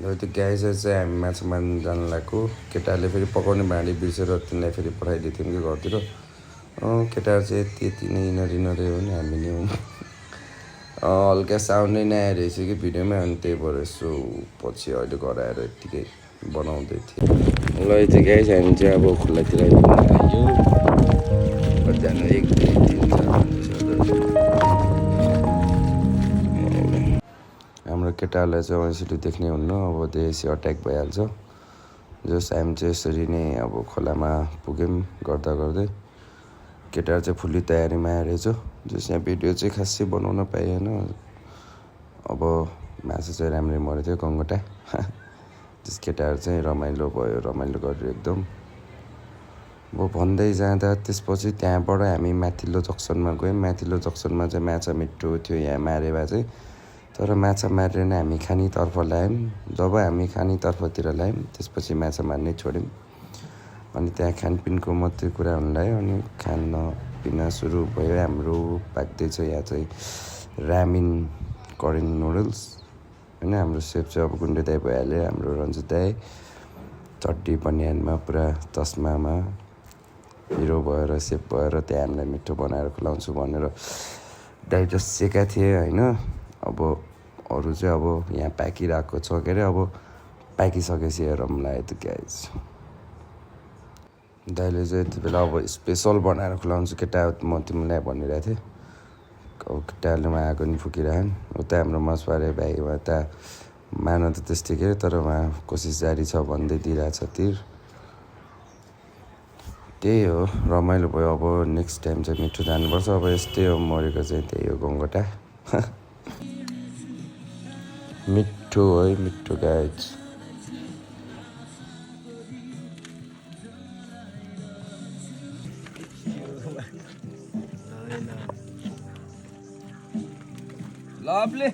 र त्यो ग्यास चाहिँ हामी माछा मार्नु जानु लागेको केटाहरूले फेरि पकाउने भाँडी बिर्सेर तिनीलाई फेरि पठाइदिएको थियौँ कि घरतिर केटाहरू चाहिँ यति नै यिनीहरू हो नि हामी नै हो हल्का साउन्डै नआएर रहेछ कि भिडियोमै अनि त्यही भएर यसो पछि अहिले घर आएर यत्तिकै बनाउँदै थिएँ ल यति ग्यास हामी चाहिँ अब खुल्लातिर आइपुग्नु लाग्यो कतिजना 1 2 3 4 हाम्रो केटाहरूलाई चाहिँ यसरी देख्ने हुन्न अब देसी अट्याक भइहाल्छ जस हामी चाहिँ यसरी नै अब खोलामा पुग्यौँ गर्दा गर्दै केटाहरू चाहिँ फुल्ली तयारीमा आइरहेछ जस यहाँ भिडियो चाहिँ खासै बनाउन पाइएन अब माछा चाहिँ राम्रै मरेको थियो गङ्गटा त्यस केटाहरू चाहिँ रमाइलो भयो रमाइलो गरेर एकदम अब भन्दै जाँदा त्यसपछि त्यहाँबाट हामी माथिल्लो जक्सनमा गयौँ माथिल्लो जक्सनमा चाहिँ माछा मिठो थियो यहाँ मारे भए चाहिँ तर माछा मारेर नै हामी खानीतर्फ ल्यायौँ जब हामी खानीतर्फतिर ल्यायौँ त्यसपछि माछा मार्नै छोड्यौँ अनि त्यहाँ खानपिनको मात्रै कुरा हुन लाग्यो अनि खानपिना सुरु भयो हाम्रो पाक्दैछ यहाँ चाहिँ रामिन करेन नुडल्स होइन हाम्रो सेफ चाहिँ अब गुन्डे दाई भइहाल्यो हाम्रो रन्जित दाई चट्टी बनियानमा पुरा चस्मामा हिरो भएर सेफ भएर त्यहाँ हामीलाई मिठो बनाएर खुलाउँछु भनेर दाइ जस्ट सेका थिए होइन अब अरू चाहिँ अब यहाँ पाकिरहेको छ के अरे अब पाकिसकेपछि हेरौँ लाग्यो त ग्यास दाइले चाहिँ यति बेला अब स्पेसल बनाएर खुलाउँछु केटा म तिमीलाई भनिरहेको थिएँ अब केटाहरूले आगो नि फुकिरहन् उता हाम्रो मछुवारे भाइ उता मान त त्यस्तै के तर उहाँ कोसिस जारी छ भन्दै दिइरहेछ तिर त्यही हो रमाइलो भयो अब नेक्स्ट टाइम चाहिँ मिठो जानुपर्छ अब यस्तै हो मरेको चाहिँ त्यही हो गङ्गटा मिठो है मिठो guys Lovely.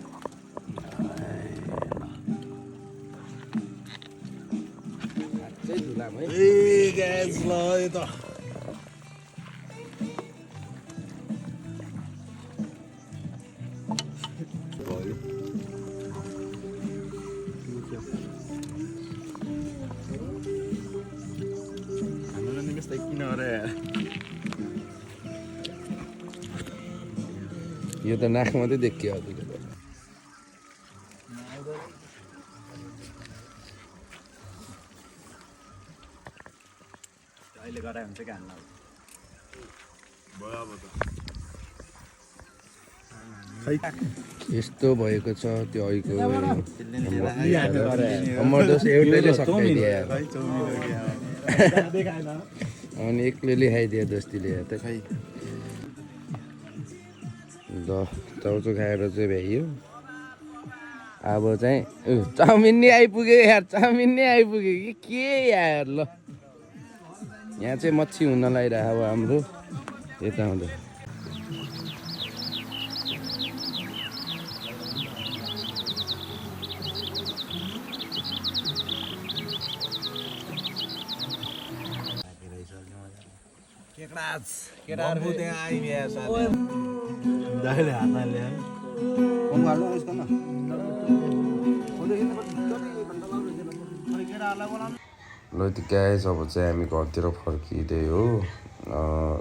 Hey guys, lo itu. Ano na mistake kinore. यो त नाक मात्रै देखियो अधिक अहिले गराइ हुन्छ कि हान्न भयो अब त यस्तो भएको छ त्यो अहिलेको मर्दोस एउटैले सकाइदिए अनि एक्लैले खाइदिए दोस्तीले त खै ल चाउचो खाएर चाहिँ भ्याइयो अब चाहिँ चाउमिन नै आइपुग्यो यार चाउमिन नै आइपुग्यो कि के यार ल यहाँ चाहिँ मच्छी हुन लागिरहेको अब हाम्रो यता आउँदा केटाहरू त्यहाँ आइदिएछ दाइले हातमा ल्याए ल त्यो ग्यास अब चाहिँ हामी घरतिर फर्किँदै हो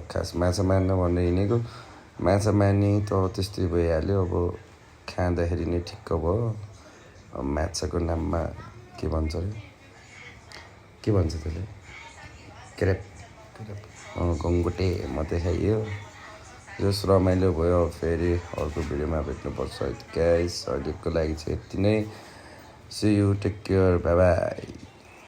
खास माछा मार्न भनेर हिँडेको माछा मार्ने त त्यस्तै भइहाल्यो अब खाँदाखेरि नै ठिक्क भयो माछाको नाममा के भन्छ अरे के भन्छ त्यसले क्रेप गङ्गुटे मात्रै खाइयो जस रमाइलो भयो फेरि अर्को भिडियोमा भेट्नुपर्छ ग्यास अहिलेको लागि चाहिँ यति नै see you take care bye by